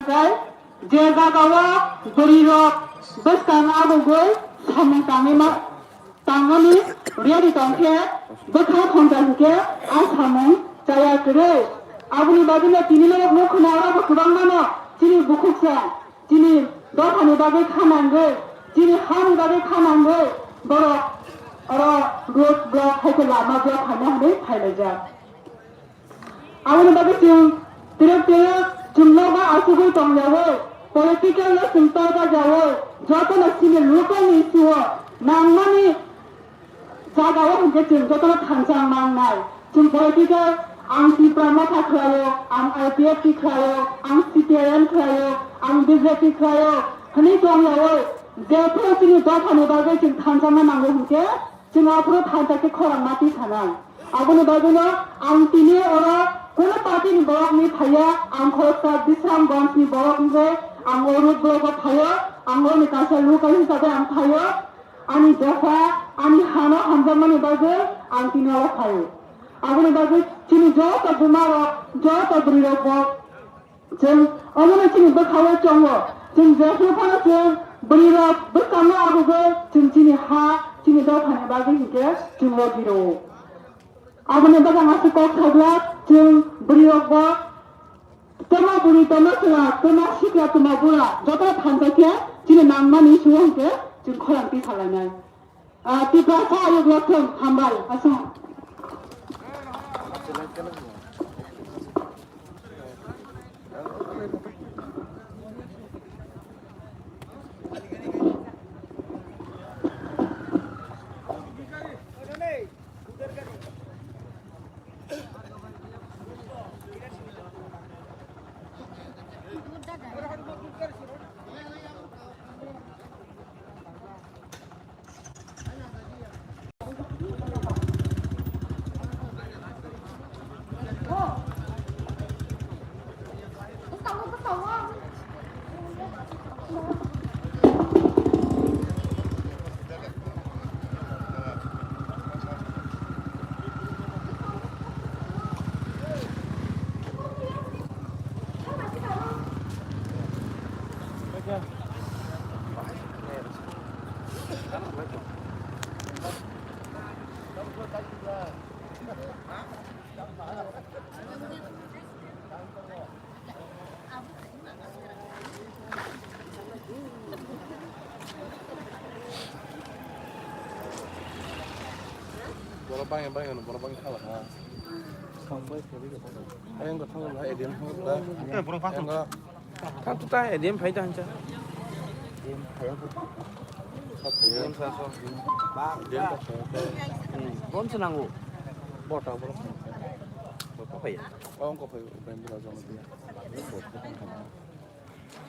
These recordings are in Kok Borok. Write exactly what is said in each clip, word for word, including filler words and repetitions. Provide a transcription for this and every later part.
Tei je jagao bwrwirok bwskang abugwi samung tangwi ma-, tangmani ready tongkhe bwkha thongkha hinkhe a samung chaya kwrwi. Aboni bagwino tini norok nukho na oro bo kwbangmano chini bukhuksa, chini dophani bagwi kha nangwi, chini hani bagwi kha nangwi borok oro road block hai khe lama block khaina hinwi phailaijak. Aboni bagwi chwng twrwk twrwk chwng nogo achugwi tongyaui, political no chwng torbajaui, jotono chini local ni issue o nangmani jagao hinkhe chwng jotono thansa mangnai. Chwng political, ang Tipra Motha khlaio, ang I P F T khlaio, ang C P I M khlaio, ang B J P khlaio hwnwi tongyaui, jephru chini dophani bagwi chwng thansa ma nango hinkhe, chwng aphuru thansa khe khorang ma tisanai. Aboni bagwino ang tini oro kuno party ni borok ni phaiya, ang khoroksa Bisramganj ni borok wngwi ang o road block o phaio, ang oro ni kaisa local hisabe ang phaio, ani dopha, ani hano hamjakmani bagwi ang tini oro phaio. Aboni bagwi chini joto buma rok, joto bwrwi rok bo Chwng omono chini bwkhao chongo. Chwng jephru phano chwng bwrwirok bwskango abugwi chwng chini ha, chini dophani bagwi hinkhe chwng logi rwo. Aboni bagwi ang aswk kok sajlak, chwng bwrwirokbo tamo bwrwi, tamo chwla, tamo sikla, tamo bura, joto thansa khe chini nangmani suo hinkhe chwng khorang tisalainai. Ah, Tiprasa ayuk lokthung, hambai, aswk. Borok bangya bangya no, borok bangya khala ha. Ayang ko thangla, A D M thangla. Ayang ko Kha tuta A D M phai ta hancha. A D M phai ya. Sa phai ya. A D M sa so. A D M ta phai ya. Hmm. Bom se nango. Bota bro. Bota phai ya. Bom ko phai ben bro jong dia.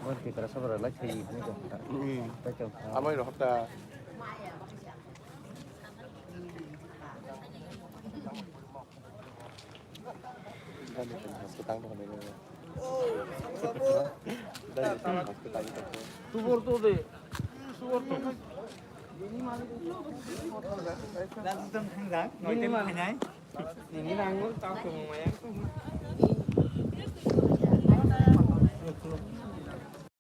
Bot ke kara sabara lai thai ni ko. Hmm. Amai ro hota. Tubor to de. Tubor to. Nini mani. Langsung tang thang jang. Nini mani. Nini mani.